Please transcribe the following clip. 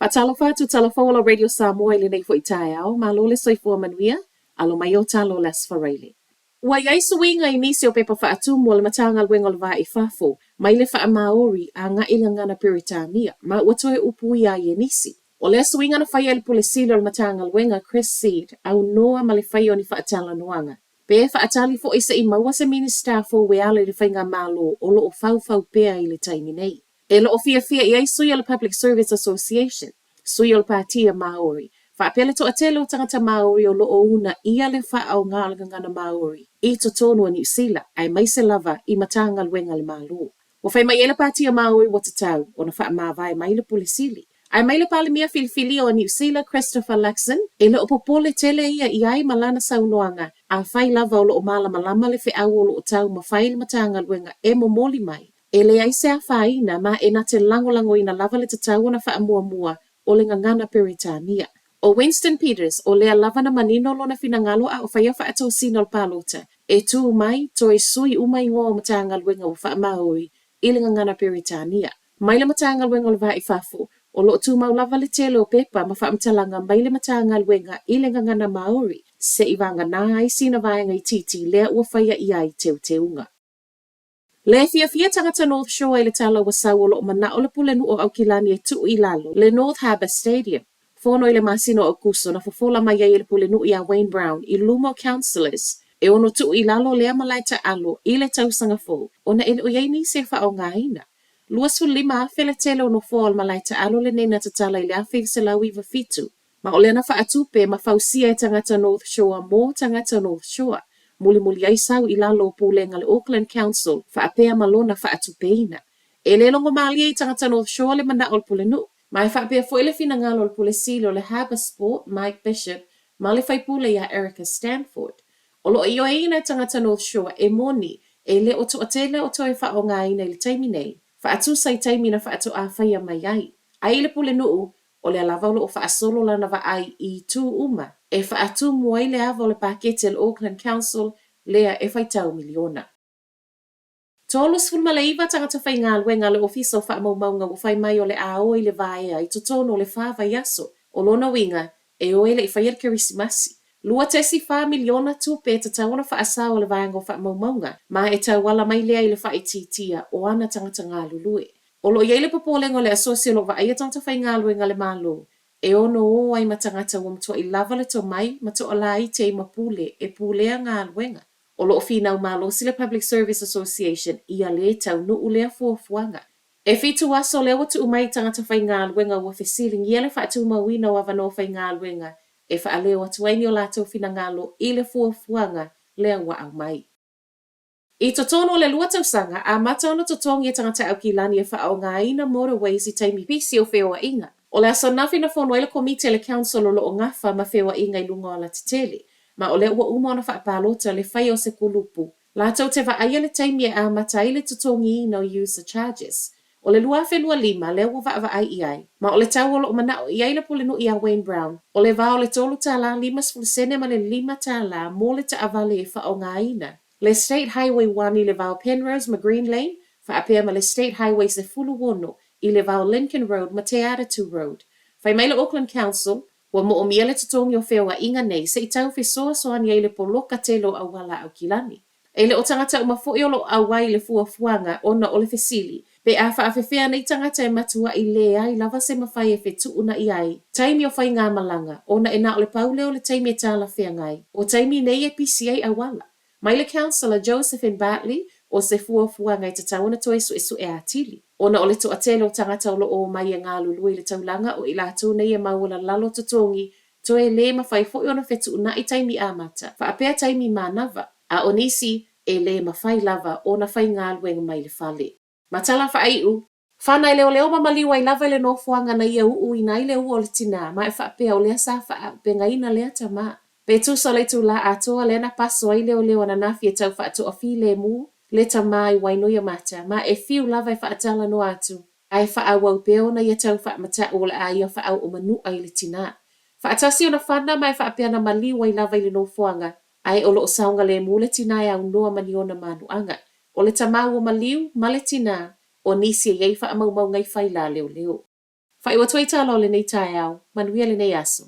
Faatalofa atu tala fou o la Radio Samoa i lenei foi taeao, malo le soifua manuia, alo mai o talo le Aso Faraile. Ua i ai suiga i nisi o pepa faatumu a le Matagaluega o le Va i Fafo mai le faa-Māori agai i le gagana Peretania, ma ua toe upuia ai e nisi. O lea suiga na faia e le Pule Sili o le Matagaluega Chris Seed aunoa ma le faia o ni faatalanoaga. Pe faatali foi se i maua se Minisita fou e ala i le faigamalo o lo o faufau pea i le taimi nei. E le o fiafia i ai sui o le Public Service Association, sui o le Pātia Māori, faapea le toatele o tagata Māori o lo o uunaia le faaaoga o le gagana Māori i totonu o Niu Sila aemaise lava i Matagaluega a le Malo. Ua fai mai ai le Pātia Māori ua tatau ona faamavae mai le Pule Sili. Ae mai le Palemia filifilia o Niu Sila Christopher Luxon, e le o popole tele ia i ai ma lana saunoaga afai lava o lo o malamalama le feau o lo o taumafai le Matagaluega e momoli mai. E leai se afaina ma e na te lagolagoina lava le tatau ona faamuamua o le gagana Peretania. ʻO Winston Peters, o lea lava na manino lona finagalo a o faia faatosina o le palota, e tu mai, toe sui uma igoa o Matagaluega ua faamaoi i le gagana Peretania. Mai le Matagaluega o le Va i Fafo, o lo o tumau lava le tele o pepa ma faamatalaga mai le Matagaluega i le gagana Maori, se'i vagana ai sina vaega itiiti lea ua faia i ai teuteuga. Le fiafia tagata North Shore i le tala ua sau o lo o mana'o le Pulenuu o Aukilani e tuu i lalo le North Harbour Stadium. Fono i le masina o Aokuso na fofola mai ai e le Pulenuu iā Wayne Brown i luma o Councillors e ono tuu i lalo lea malae taalo i le tausaga fou ona e le o i ai nisi e faaaogaina. 25,000 le tele o nofoa o le malae taalo lenei na tatala i le 1997. Ma o lea na faatupe ma fausia e tagata North Shore mo tagata North Shore, mulimuli ai sau i lalo o pulega a le Auckland Council faapea ma lona faatupeina. E le logo malie i tagata North Shore le manao o le Pulenuu. Ma e faapea foi le finagalo o le Pule Sili o le Harbour Sport, Mike Bishop, ma le faipule iā Erica Stanford. O lo o ioeina e tagata North Shore e moni e le o toatele o toe faaaogaina i le taimi nei, faatusa i taimi na faatoa faia mai ai. Ai i le Pulenuu, O lea lava o lo o faasolo lana vaai i itu uma e faatumu ai le ava o le paketi a le Auckland Council lea e faitau miliona. 39 tagata faigaluega a le Ofisa o Faamaumauga ua fai mai o le a o i le vaea i totonu o le fa vaiaso. O lona uiga, e o e le i faia le Kerisimasi. 2.4 miliona tupe e tatau ona faasao a le Vaega o Faamaumauga, ma e tauala mai lea i le faaitiitia o ana tagata galulue. O lo o i ai le popolega o le asosi o lo o vaaia tagata faigaluega a le Malo e ono o ai ma tagata ua matuai lava le tomai ma toalaiti ai ma pule e pulea galuega. O lo o finau malosi le Public Service Association ia lē taunuu lea fuafuaga. E fitu aso lea ua tuu mai i tagata faigaluega ua fesiligia le faatumauina o avanoa faigaluega e faaleo atu ai ni o latou finagalo i le fuafuaga lea ua aumai. I totonu o le lua tausaga, amata ona totogi e tagata Aukilani e faaaogaina motorways i taimi pisi o feoaiga. O le aso ananafi na fono ai le Komiti a le Council o lo o gafa ma feoaiga i luga o alatetele, ma o lea ua uma ona faapalota le faia o se kulupu latou te vaaia le taimi e amata ai le totogiina o user charges. O le 2025 lea ua vaavaai i ai, ma o le tau o lo o manao i ai le Pulenuu iā Wayne Brown, o le va o le tolu tālā 50 sene ma le lima tālā mo le taavale e faaaogaina le State Highway One i le va o Penrose ma Green Lane, faapea ma le State Highway 16 i le va o Lincoln Road ma Te Atatū Road. Fai mai le Auckland Council, ua moomia le totogi o feoaiga nei se i tau fesoasoani ai le poloka tele o auala a Aukilani. E le o tagata uma foi o lo o auai i le fuafuaga ona o le fesili, pe a faafefea nei tagata e matuai leai lava se mafai e fetuuna'i ai taimi o faigamalaga ona e na o le pau lea o le taimi e talafeagai o taimi nei e pisi ai auala. Mai le Councillor Josephine Bartley o se fuafuaga e tatau ona toe suesue atili. Ona o le toatele o tagata o lo o omai e galulue i le taulaga o i latou nei e maualalalo totogi toe lē mafai foi ona fetuuna'i taimi amata, faapea taimi manava, a o nisi e lē mafai lava ona faigaluega mai le fale. Ma tala faaiu, Fana e leoleo ma maliu ai lava i le nofoaga na ia uuina ai le ua o le tinā, ma e faapea o lea sa faaaupegaina lea tamā. Pe tusa o le itulā atoa lea na paso ai leoleo ananafi e tau faatoafilemu le tamā i Wainuiomata, ma e fiu lava e faatalanoa atu, ae faaauau pea ona ia tau faamata'u o le a ia faaoo manu'a i le tinā. Faatasi ona fana ma e faapea na maliu ai lava i le nofoaga, ae o lo o saogalemu le tinā e aunoa ma ni ona manu'aga. O le tamā ua maliu, ma le tinā, o nisi e i ai faamaumauga i faila a leoleo. Faaiu atu ai tala o lenei taeao, manuia lenei aso.